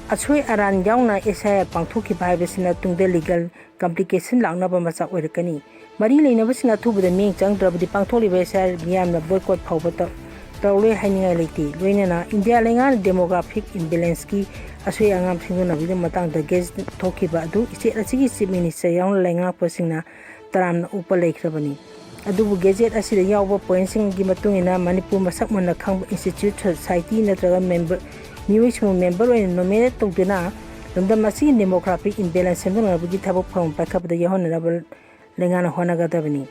ꯑꯁꯣꯏ ꯑꯔꯥꯟ ꯌꯥꯎꯅ ꯑꯦꯁ ꯑꯥꯏ ꯑꯥꯔ ꯄꯥꯡꯊꯣꯛꯈꯤꯕ ꯍꯥꯏꯕꯁꯤꯅ ꯇꯨꯡꯗ ꯂꯤꯒꯦꯜ ꯀꯝꯄ꯭ꯂꯤꯀꯦꯁꯟ ꯂꯥꯛꯅꯕ ꯃꯆꯥꯛ ꯑꯣꯏꯔꯛꯀꯅꯤ꯫ ꯃꯔꯤ ꯂꯩꯅꯕꯁꯤꯡꯅ ꯑꯊꯨꯕꯗ ꯃꯤꯠꯌꯦꯡ ꯆꯪꯗ꯭ꯔꯕꯗꯤ ꯄꯥꯡꯊꯣꯛꯂꯤꯕ ꯑꯦꯁ ꯑꯥꯏ ꯑꯥꯔ ꯃꯤꯌꯥꯝꯅ ꯕꯣꯏꯀꯣꯠ ꯐꯥꯎꯕ ꯇꯧ-, ꯇꯧꯔꯣꯏ ꯍꯥꯏꯅꯤꯡꯉꯥꯏ ꯂꯩꯇꯦ꯫ ꯂꯣꯏꯅꯅ ꯏꯟꯗꯤꯌꯥ ꯂꯩꯉꯥꯛꯅ ꯗꯦꯃꯣꯒ꯭ꯔꯥꯐꯤꯛ ꯏꯝꯕꯦꯂꯦꯟꯁꯀꯤ ꯑꯁꯣꯏ ꯑꯉꯥꯝ ꯁꯦꯝꯗꯣꯛꯅꯕꯒꯤ ꯃꯇꯥꯡꯗ ꯒꯦꯖꯦꯠ ꯊꯣꯛꯈꯤꯕ ꯑꯗꯨ ꯏꯁꯇꯦꯠ ꯑꯁꯤꯒꯤ ꯆꯤꯐ ꯃꯤꯅꯤꯁꯇꯔ ꯌꯥꯎꯅ ꯂꯩꯉꯥꯛꯄꯁꯤꯡꯅ ꯇꯔꯥꯝꯅ ꯑꯣꯛꯄ ꯂꯩꯈ꯭ꯔꯕꯅꯤ꯫ ꯑꯗꯨꯕꯨ ꯒꯦꯖꯦꯠ ꯑꯁꯤꯗ ꯌꯥꯎꯕ ꯄꯣꯏꯟꯠꯁꯤꯡꯒꯤ ꯃꯇꯨꯡ ꯏꯟꯅ ꯃꯅꯤꯄꯨꯔ ꯃꯁꯛ ꯃꯨꯟꯅ ꯈꯪꯕ ꯏꯟꯁꯇꯤꯇ꯭ꯌꯨꯠ, ꯁꯣꯁꯥꯏꯇꯤ ꯅꯠꯇ꯭ꯔꯒ ꯃꯦꯝꯕꯔ, ꯃꯤꯑꯣꯏꯁꯤꯡꯕꯨ ꯃꯦꯝꯕꯔ ꯑꯣꯏꯅ ꯅꯣꯃꯤꯅꯦꯠ ꯇꯧꯗꯨꯅ ꯂꯝꯗꯝ ꯑꯁꯤꯒꯤ ꯗꯦꯃꯣꯒ꯭ꯔꯥꯐꯤꯛ ꯏꯝꯕꯦꯂꯦꯟꯁ ꯁꯦꯝꯗꯣꯛꯅꯕꯒꯤ ꯊꯕꯛ ꯊꯧꯔꯝ ꯄꯥꯏꯈꯠꯄꯗ ꯌꯥꯎꯍꯟꯅꯅꯕ ꯂꯩꯉꯥꯛꯅ ꯍꯣꯠꯅꯒꯗꯕꯅꯤ꯫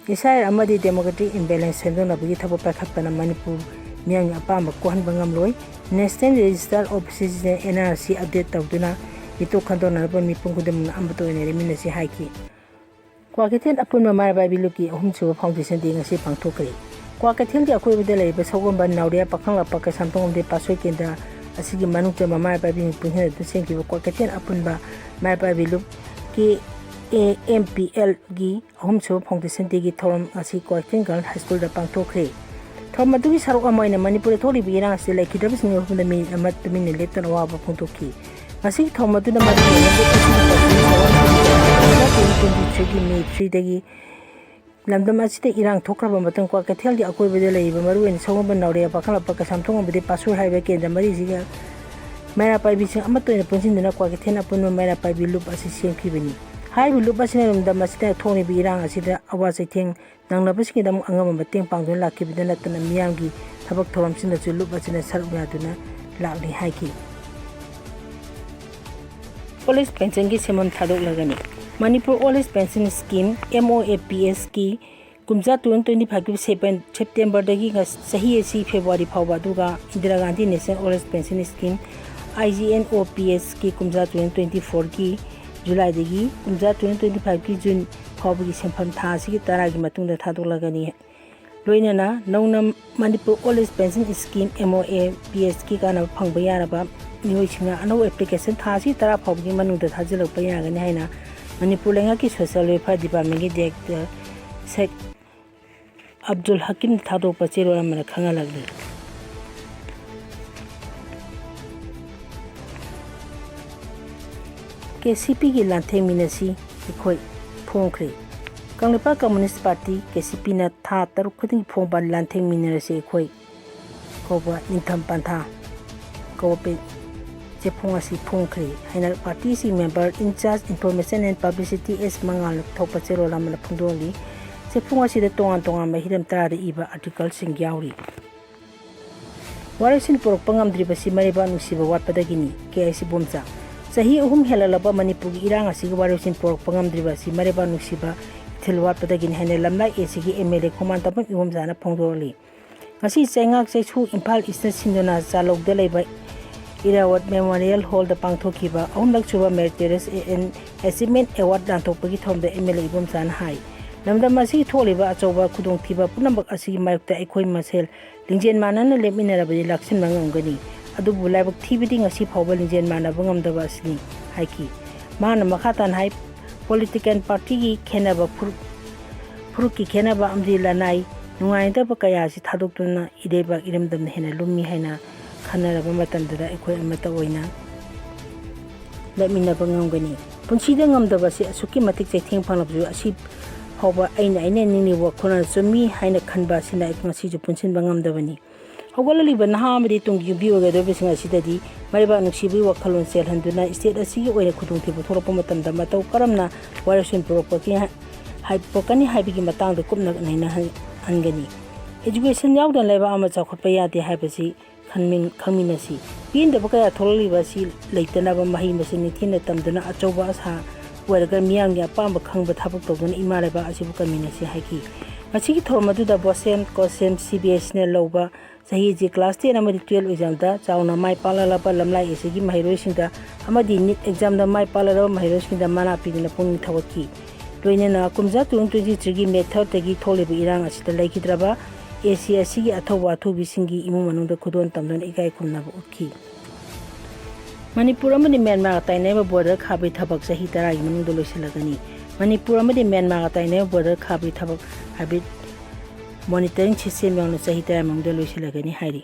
ꯑꯦꯁ ꯑꯥꯏ ꯑꯥꯔ ꯑꯃꯗꯤ ꯗꯦꯃꯣꯀ꯭ꯔꯦꯇꯤꯛ ꯏꯝꯕꯦꯂꯦꯟꯁ ꯁꯦꯝꯗꯣꯛꯅꯕꯒꯤ ꯊꯕꯛ ꯄꯥꯏꯈꯠꯄꯅ ꯃꯅꯤꯄꯨꯔ ꯃꯤꯌꯥꯝꯒꯤ ꯑꯄꯥꯝꯕ ꯀꯣꯛꯍꯟꯕ ꯉꯝꯂꯣꯏ꯫ National register of citizen, N R C, update ꯇꯧꯗꯨꯅ ꯃꯤꯇꯣꯞ ꯈꯟꯗꯣꯛꯅꯅꯕ ꯃꯤꯄꯨꯝ ꯈꯨꯗꯤꯡꯃꯛꯅ ꯑꯃꯠꯇ ꯑꯣꯏꯅ ꯂꯦꯞꯃꯤꯟꯅꯁꯤ ꯍꯥꯏꯈꯤ꯫ ꯀ꯭ꯋꯥꯀꯩꯊꯦꯜ ꯑꯄꯨꯟꯕ ꯃꯩꯔꯥ ꯄꯥꯏꯕꯤ ꯂꯨꯞꯀꯤ ꯑꯍꯨꯝꯁꯨꯕ ꯐꯥꯎꯟꯗꯦꯁꯟ ꯗꯦ ꯉꯁꯤ ꯄꯥꯡꯊꯣꯛꯈ꯭ꯔꯦ꯫ ꯀ꯭ꯋꯥꯀꯩꯊꯦꯜꯒꯤ ꯑꯀꯣꯏꯕꯗ ꯂꯩꯔꯤꯕ ꯁꯒꯣꯜꯕꯟ, ꯅꯥꯎꯔꯦꯝ, ꯄꯥꯈꯪꯂꯥꯛꯄ, ꯀꯩꯁꯥꯝꯊꯣꯡ ꯑꯃꯗꯤ ꯄꯥꯠꯁꯣꯏ ꯀꯦꯟꯗ꯭ꯔ ꯑꯁꯤꯒꯤ ꯃꯅꯨꯡ ꯆꯟꯕ ꯃꯩꯔꯥ ꯄꯥꯏꯕꯤꯁꯤꯡ ꯄꯨꯟꯁꯤꯟꯅꯗꯨꯅ ꯁꯦꯝꯈꯤꯕ ꯀ꯭ꯋꯥꯀꯩꯊꯦꯜ ꯑꯄꯨꯟꯕ ꯃꯩꯔꯥ ꯄꯥꯏꯕꯤ ꯂꯨꯞ, ꯀꯦ ꯑꯦ ꯑꯦꯝ ꯄꯤ ꯑꯦꯜꯒꯤ ꯑꯍꯨꯝꯁꯨꯕ ꯐꯥꯎꯟꯗꯦꯁꯟ ꯗꯦꯒꯤ ꯊꯧꯔꯝ ꯑꯁꯤ ꯀ꯭ꯋꯥꯀꯩꯊꯦꯜ ꯒꯔꯜ ꯍꯥꯏ ꯁ꯭ꯀꯨꯜꯗ ꯄꯥꯡꯊꯣꯛꯈ꯭ꯔꯦ꯫ ꯊꯧꯔꯝ ꯑꯗꯨꯒꯤ ꯁꯔꯨꯛ ꯑꯃ ꯑꯣꯏꯅ ꯃꯅꯤꯄꯨꯔꯗ ꯊꯣꯛꯂꯤꯕ ꯏꯔꯥꯡ ꯑꯁꯤꯗ ꯂꯩꯈꯤꯗ꯭ꯔꯕꯁꯤꯡꯒꯤ ꯃꯐꯝꯗ ꯃꯤꯅꯤꯠ ꯑꯃ ꯇꯨꯃꯤꯟꯅ ꯂꯦꯞꯇꯨꯅ ꯑꯋꯥꯕ ꯐꯣꯡꯗꯣꯛꯈꯤ꯫ ꯉꯁꯤꯒꯤ ꯊꯧꯔꯝ ꯑꯗꯨꯅ ꯃꯔꯨ ꯑꯣꯏꯅ ꯂꯨꯞ ꯑꯁꯤꯒꯤ ꯄꯥꯎꯃꯤ ꯊꯧꯔꯝ ꯇ꯭ꯋꯦꯟꯇꯤ ꯇ꯭ꯋꯦꯟꯇꯤ ꯊ꯭ꯔꯤꯒꯤ ꯃꯦ ꯊ꯭ꯔꯤꯗꯒꯤ ꯂꯝꯗꯝ ꯑꯁꯤꯗ ꯏꯔꯥꯡ ꯊꯣꯛꯈ꯭ꯔꯕ ꯃꯇꯨꯡ ꯀ꯭ꯋꯥꯀꯩꯊꯦꯜꯒꯤ ꯑꯀꯣꯏꯕꯗ ꯂꯩꯔꯤꯕ ꯃꯔꯨꯑꯣꯏꯅ ꯁꯒꯣꯜꯕꯟ, ꯅꯥꯎꯔꯦꯝ, ꯄꯥꯈꯪꯂꯥꯛꯄ, ꯀꯩꯁꯥꯝꯊꯣꯡ ꯑꯃꯗꯤ ꯄꯥꯠꯁꯣꯏ ꯍꯥꯏꯔꯤꯕ ꯀꯦꯟꯗ꯭ꯔ ꯃꯔꯤꯁꯤꯒ ꯃꯩꯔꯥ ꯄꯥꯏꯕꯤꯁꯤꯡ ꯑꯃꯠꯇ ꯑꯣꯏꯅ ꯄꯨꯟꯁꯤꯟꯗꯨꯅ ꯀ꯭ꯋꯥꯀꯩꯊꯦꯜ ꯑꯄꯨꯟꯕ ꯃꯩꯔꯥ ꯄꯥꯏꯕꯤ ꯂꯨꯞ ꯑꯁꯤ ꯁꯦꯝꯈꯤꯕꯅꯤ꯫ ꯍꯥꯏꯔꯤꯕ ꯂꯨꯞ ꯑꯁꯤꯅ ꯂꯝꯗꯝ ꯑꯁꯤꯗ ꯊꯣꯛꯂꯤꯕ ꯏꯔꯥꯡ ꯑꯁꯤꯗ ꯑꯋꯥ ꯆꯩꯊꯦꯡ ꯅꯪꯅꯕꯁꯤꯡꯒꯤꯗꯃꯛ ꯑꯉꯝꯕ ꯃꯇꯦꯡ ꯄꯥꯡꯗꯨꯅ ꯂꯥꯛꯈꯤꯕꯗ ꯅꯠꯇꯅ ꯃꯤꯌꯥꯝꯒꯤ ꯊꯕꯛ ꯊꯧꯔꯝꯁꯤꯡꯗꯁꯨ ꯂꯨꯞ ꯑꯁꯤꯅ ꯁꯔꯨꯛ ꯌꯥꯗꯨꯅ ꯂꯥꯛꯂꯤ ꯍꯥꯏꯈꯤ꯫ ꯑꯣꯜ ꯑꯦꯖ ꯄꯦꯟꯁꯟꯒꯤ ꯁꯦꯟꯐꯝ ꯊꯥꯗꯣꯛꯂꯒꯅꯤ꯫ Manipur old age pension scheme, M O A ꯄꯤ ꯑꯦꯁꯀꯤ ꯀꯨꯝꯖꯥ ꯇꯨ ꯊꯥꯎꯖꯟ ꯇ꯭ꯋꯦꯟꯇꯤ ꯐꯥꯏꯚꯀꯤ ꯁꯦꯞꯇꯦꯝꯕꯔꯗꯒꯤ ꯉ-, ꯆꯍꯤ ꯑꯁꯤ ꯐꯦꯕ꯭ꯔꯨꯋꯥꯔꯤ ꯐꯥꯎꯕ, ꯑꯗꯨꯒ Indira Gandhi national old age pension scheme, I G N O P ꯑꯦꯁꯀꯤ ꯀꯨꯝꯖꯥ ꯇꯨ ꯊꯥꯎꯖꯟ ꯇ꯭ꯋꯦꯟꯇꯤ ꯐꯣꯔꯒꯤ ꯖꯨꯂꯥꯏꯗꯒꯤ ꯀꯨꯝꯖꯥ ꯇꯨ ꯊꯥꯎꯖꯟ ꯇ꯭ꯋꯦꯟꯇꯤ ꯐꯥꯏꯚꯀꯤ ꯖꯨꯟ ꯐꯥꯎꯕꯒꯤ ꯁꯦꯟꯐꯝ ꯊꯥ ꯑꯁꯤꯒꯤ ꯇꯔꯥꯒꯤ ꯃꯇꯨꯡꯗ ꯊꯥꯗꯣꯛꯂꯒꯅꯤ꯫ ꯂꯣꯏꯅꯅ ꯅꯧꯅ Manipur old age pension scheme, M O A ꯄꯤ ꯑꯦꯁꯀꯤ ꯀꯥꯟꯅꯕ ꯐꯪꯕ ꯌꯥꯔꯕ ꯃꯤꯑꯣꯏꯁꯤꯡꯅ ꯑꯅꯧꯕ ꯑꯦꯄ꯭ꯂꯤꯀꯦꯁꯟ ꯊꯥ ꯑꯁꯤ ꯇꯔꯥ ꯐꯥꯎꯕꯒꯤ ꯃꯅꯨꯡꯗ ꯊꯥꯖꯤꯜꯂꯛꯄ ꯌꯥꯒꯅꯤ ꯍꯥꯏꯅ ꯃꯅꯤꯄꯨꯔ ꯂꯩꯉꯥꯛꯀꯤ ꯁꯣꯁꯤꯌꯦꯜ ꯋꯦꯜꯐꯤꯌꯔ ꯗꯤꯄꯥꯔꯠꯃꯦꯟꯒꯤ ꯗꯤꯔꯦꯛꯇꯔ ꯁꯦꯛ ꯑꯕꯗꯨꯜ ꯍꯀꯤꯝꯅ ꯊꯥꯗꯣꯛꯄ ꯆꯦꯔꯣꯜ ꯑꯃꯅ ꯈꯪꯍꯜꯂꯛꯂꯤ꯫ ꯀꯦ ꯁꯤ ꯄꯤꯒꯤ ꯂꯥꯟꯊꯦꯡꯃꯤꯟꯅꯁꯤ ꯑꯩꯈꯣꯏ ꯐꯣꯡꯈ꯭ꯔꯦ꯫ Kangleipak communist party, K C ꯄꯤꯅ ꯊꯥ ꯇꯔꯨꯛ ꯈꯨꯗꯤꯡꯒꯤ ꯐꯣꯡꯕ ꯂꯥꯟꯊꯦꯡꯃꯤꯟꯅꯔꯁꯤ ꯑꯩꯈꯣꯏ ꯀꯧꯕ ꯅꯤꯡꯊꯝ ꯄꯟꯊꯥ ꯀꯧꯕ ꯄꯦ-, ꯆꯦꯐꯣꯡ ꯑꯁꯤ ꯐꯣꯡꯈ꯭ꯔꯦ ꯍꯥꯏꯅ ꯄꯥꯔꯇꯤ ꯑꯁꯤꯒꯤ member in charge information and publicity ꯑꯦꯁ ꯃꯉꯥꯜꯅ ꯊꯣꯛꯄ ꯆꯦꯔꯣꯜ ꯑꯃꯅ ꯐꯣꯡꯗꯣꯛꯂꯤ꯫ ꯆꯦꯐꯣꯡ ꯑꯁꯤꯗ ꯇꯣꯉꯥꯟ ꯇꯣꯉꯥꯟꯕ ꯍꯤꯔꯝ ꯇꯔꯥꯗ ꯏꯕ ꯑꯥꯔꯇꯤꯀꯜꯁꯤꯡ ꯌꯥꯎꯔꯤ꯫ ꯋꯥꯔꯣꯏꯁꯤꯟ ꯄꯨꯔꯛꯄ ꯉꯝꯗ꯭ꯔꯤꯕꯁꯤ ꯃꯔꯩꯕꯥꯛ ꯅꯨꯡꯁꯤꯕ ꯋꯥꯠꯄꯗꯒꯤꯅꯤ꯫ ꯀꯦ ꯑꯥꯏ ꯁꯤ ꯕꯣꯝꯆꯥ꯫ ꯆꯍꯤ ꯑꯍꯨꯝ ꯍꯦꯜꯂꯛꯂꯕ ꯃꯅꯤꯄꯨꯔꯒꯤ ꯏꯔꯥꯡ ꯑꯁꯤꯒꯤ ꯋꯥꯔꯣꯏꯁꯤꯟ ꯄꯨꯔꯛꯄ ꯉꯝꯗ꯭ꯔꯤꯕ ꯑꯁꯤ ꯃꯔꯩꯕꯥꯛ ꯅꯨꯡꯁꯤꯕ ꯏꯊꯤꯜ ꯋꯥꯠꯄꯗꯒꯤꯅꯤ ꯍꯥꯏꯅ ꯂꯝꯂꯥꯏ ꯑꯦ ꯁꯤꯒꯤ ꯑꯦꯝ ꯑꯦꯜ ꯑꯦ ꯈꯣꯡꯃꯥꯟ ꯇꯝꯐꯝ ꯏꯕꯣꯝꯆꯥꯅ ꯐꯣꯡꯗꯣꯔꯛꯂꯤ꯫ ꯉꯁꯤ ꯆꯩꯉꯥꯛ ꯆꯩꯁꯨ ꯏꯝꯐꯥꯜ ꯏꯁꯅ ꯁꯤꯟꯗꯨꯅ ꯆꯥꯂꯧꯗ ꯂꯩꯕ ꯏꯔꯥꯋꯠ ꯃꯦꯃꯣꯔꯤꯌꯦꯜ ꯍꯣꯜꯗ ꯄꯥꯡꯊꯣꯛꯈꯤꯕ ꯑꯍꯨꯝꯂꯛ ꯁꯨꯕ ꯃꯦꯔꯤꯇꯣꯔꯤꯌꯁ ꯑꯦꯟ ꯑꯦꯆꯤꯞꯃꯦꯟ ꯑꯦꯋꯥꯔꯗ ꯂꯥꯟꯊꯣꯛꯄꯒꯤ ꯊꯧꯔꯝꯗ ꯑꯦꯝ ꯑꯦꯜ ꯑꯦ ꯏꯕꯣꯝꯆꯥꯅ ꯍꯥꯏ, ꯂꯝꯗꯝ ꯑꯁꯤꯒꯤ ꯊꯣꯛꯂꯤꯕ ꯑꯆꯧꯕ ꯈꯨꯗꯣꯡꯊꯤꯕ ꯄꯨꯝꯅꯃꯛ ꯑꯁꯤꯒꯤ ꯃꯥꯌꯣꯛꯇ ꯑꯩꯈꯣꯏ ꯃꯁꯦꯜ ꯂꯤꯡꯖꯦꯜ ꯃꯥꯟꯅꯅ ꯂꯦꯞꯃꯤꯟꯅꯔꯕꯗꯤ ꯂꯥꯛꯁꯤꯟꯕ ꯉꯝꯒꯅꯤ꯫ ꯑꯗꯨꯕꯨ ꯂꯥꯏꯕꯛ ꯊꯤꯕꯗꯤ ꯉꯁꯤ ꯐꯥꯎꯕ ꯂꯤꯡꯖꯦꯜ ꯃꯥꯟꯅꯕ ꯉꯝꯗꯕ ꯑꯁꯤꯅꯤ ꯍꯥꯏꯈꯤ꯫ ꯃꯍꯥꯛꯅ ꯃꯈꯥ ꯇꯥꯅ ꯍꯥꯏ, ꯄꯣꯂꯤꯇꯤꯀꯦꯜ ꯄꯥꯔꯇꯤꯒꯤ ꯈꯦꯟꯅꯕ, ꯐꯨꯔꯨꯞ-, ꯐꯨꯔꯨꯞꯀꯤ ꯈꯦꯟꯅꯕ ꯑꯃꯗꯤ ꯂꯅꯥꯏ ꯅꯨꯡꯉꯥꯏꯅꯗꯕ ꯀꯌꯥ ꯑꯁꯤ ꯊꯥꯗꯣꯛꯇꯨꯅ ꯏꯔꯩꯕꯥꯛ ꯏꯔꯝꯗꯝꯅ ꯍꯦꯟꯅ ꯂꯨꯝꯃꯤ ꯍꯥꯏꯅ ꯈꯟꯅꯔꯕ ꯃꯇꯝꯗꯨꯗ ꯑꯩꯈꯣꯏ ꯑꯃꯠꯇ ꯑꯣꯏꯅ ꯂꯦꯞꯃꯤꯟꯅꯕ ꯉꯝꯒꯅꯤ꯫ ꯄꯨꯟꯁꯤꯗ ꯉꯝꯗꯕꯁꯤ ꯑꯁꯨꯛꯀꯤ ꯃꯇꯤꯛ ꯆꯩꯊꯦꯡ ꯐꯪꯂꯕꯁꯨ ꯑꯁꯤ ꯐꯥꯎꯕ ꯑꯩꯅ ꯑꯩꯅ ꯅꯤꯡꯅꯤꯡꯕ ꯋꯥꯈꯜꯅ ꯆꯨꯝꯃꯤ ꯍꯥꯏꯅ ꯈꯟꯕ ꯑꯁꯤꯅ ꯑꯩ ꯉꯁꯤꯁꯨ ꯄꯨꯟꯁꯤꯟꯕ ꯉꯝꯗꯕꯅꯤ꯫ ꯍꯧꯒꯠꯂꯛꯂꯤꯕ ꯅꯍꯥ ꯑꯃꯗꯤ ꯇꯨꯡꯒꯤ ꯌꯨꯝꯕꯤ ꯑꯣꯏꯒꯗꯧꯔꯤꯕꯁꯤꯡ ꯑꯁꯤꯗꯗꯤ ꯃꯔꯩꯕꯥꯛ ꯅꯨꯡꯁꯤꯕꯒꯤ ꯋꯥꯈꯜꯂꯣꯟ ꯆꯦꯜꯍꯟꯗꯨꯅ ꯁ꯭ꯇꯦꯠ ꯑꯁꯤꯒꯤ ꯑꯣꯏꯅ ꯈꯨꯗꯣꯡꯊꯤꯕ ꯊꯣꯛꯂꯛꯄ ꯃꯇꯝꯗ ꯃꯇꯧ ꯀꯔꯝꯅ ꯋꯥꯔꯣꯏꯁꯤꯟ ꯄꯨꯔꯛꯄꯒꯦ ꯍꯥꯏ-, ꯄꯨꯔꯛꯀꯅꯤ ꯍꯥꯏꯕꯒꯤ ꯃꯇꯥꯡꯗ ꯀꯨꯞꯅ ꯅꯩꯅꯍꯟ-, ꯍꯟꯒꯅꯤ꯫ ꯑꯦꯖꯨꯀꯦꯁꯟ ꯌꯥꯎꯗꯅ ꯂꯩꯕꯥꯛ ꯑꯃ ꯆꯥꯎꯈꯠꯄ ꯌꯥꯗꯦ ꯍꯥꯏꯕꯁꯤ ꯈꯟꯃꯤꯟ-, ꯈꯪꯃꯤꯟꯅꯁꯤ꯫ ꯄꯦꯟꯗꯕ ꯀꯌꯥ ꯊꯣꯛꯂꯛꯂꯤꯕ ꯑꯁꯤ ꯂꯩꯇꯅꯕ ꯃꯍꯩ ꯃꯁꯤꯡ ꯅꯤꯡꯊꯤꯅ ꯇꯝꯗꯨꯅ ꯑꯆꯧꯕ ꯑꯁꯥ ꯑꯣꯏꯔꯒ ꯃꯤꯌꯥꯝꯒꯤ ꯑꯄꯥꯝꯕ ꯈꯪꯕ ꯊꯕꯛ ꯇꯧꯗꯨꯅ ꯏꯃꯥ ꯂꯩꯕꯥꯛ ꯑꯁꯤꯕꯨ ꯀꯟꯃꯤꯟꯅꯁꯤ ꯍꯥꯏꯈꯤ꯫ ꯃꯁꯤꯒꯤ ꯊꯧꯔꯝ ꯑꯗꯨꯗ ꯕꯣꯁꯦꯝ ꯀꯣꯁꯦꯝ ꯁꯤ ꯕꯤ ꯑꯦꯁ ꯏꯅ ꯂꯧꯕ ꯆꯍꯤꯁꯤ class ten ꯑꯃꯗꯤ twelve examꯗ ꯆꯥꯎꯅ ꯃꯥꯏ ꯄꯥꯛꯂꯛꯂꯕ ꯂꯝꯂꯥꯏ ꯑꯁꯤꯒꯤ ꯃꯍꯩꯔꯣꯏꯁꯤꯡꯗ ꯑꯃꯗꯤ NEET examꯗ ꯃꯥꯏ ꯄꯥꯛꯂꯛꯂꯕ ꯃꯍꯩꯔꯣꯏꯁꯤꯡꯗ ꯃꯅꯥ ꯄꯤꯗꯨꯅ ꯄꯨꯛꯅꯤꯡ ꯊꯧꯒꯠꯈꯤ꯫ ꯂꯣꯏꯅꯅ ꯀꯨꯝꯖꯥ twenty twenty-threeꯒꯤ May third ꯇꯒꯤ ꯊꯣꯛꯂꯤꯕ ꯏꯔꯥꯡ ꯑꯁꯤꯗ ꯂꯩꯈꯤꯗ꯭ꯔꯕ ꯑꯦ ꯁꯤ ꯑꯁꯤꯒꯤ ꯑꯊꯧꯕ ꯑꯊꯧꯕꯤꯁꯤꯡꯒꯤ ꯏꯃꯨꯡ ꯃꯅꯨꯡꯗ ꯈꯨꯗꯣꯜ ꯇꯝꯗꯨꯅ ꯏꯀꯥꯏ ꯈꯨꯝꯅꯕ ꯎꯠꯈꯤ꯫ ꯃꯅꯤꯄꯨꯔ ꯑꯃꯗꯤ ꯃ꯭ꯌꯥꯟꯃꯥꯔꯒ ꯇꯥꯏꯅꯔꯤꯕ border ꯈꯥꯕꯒꯤ ꯊꯕꯛ ꯆꯍꯤ ꯇꯔꯥꯒꯤ ꯃꯅꯨꯡꯗ ꯂꯣꯏꯁꯤꯜꯂꯒꯅꯤ꯫ ꯃꯅꯤꯄꯨꯔ ꯑꯃꯗꯤ ꯃ꯭ꯌꯥꯟꯃꯥꯔꯒ ꯇꯥꯏꯅꯔꯤꯕ border ꯈꯥꯕꯒꯤ ꯊꯕꯛ ꯍꯥꯏꯕꯗꯤ monitoring system ꯌꯥꯎꯅ ꯆꯍꯤ ꯇꯔꯥ ꯃꯅꯨꯡꯗ ꯂꯣꯏꯁꯤꯜꯂꯒꯅꯤ ꯍꯥꯏꯔꯤ꯫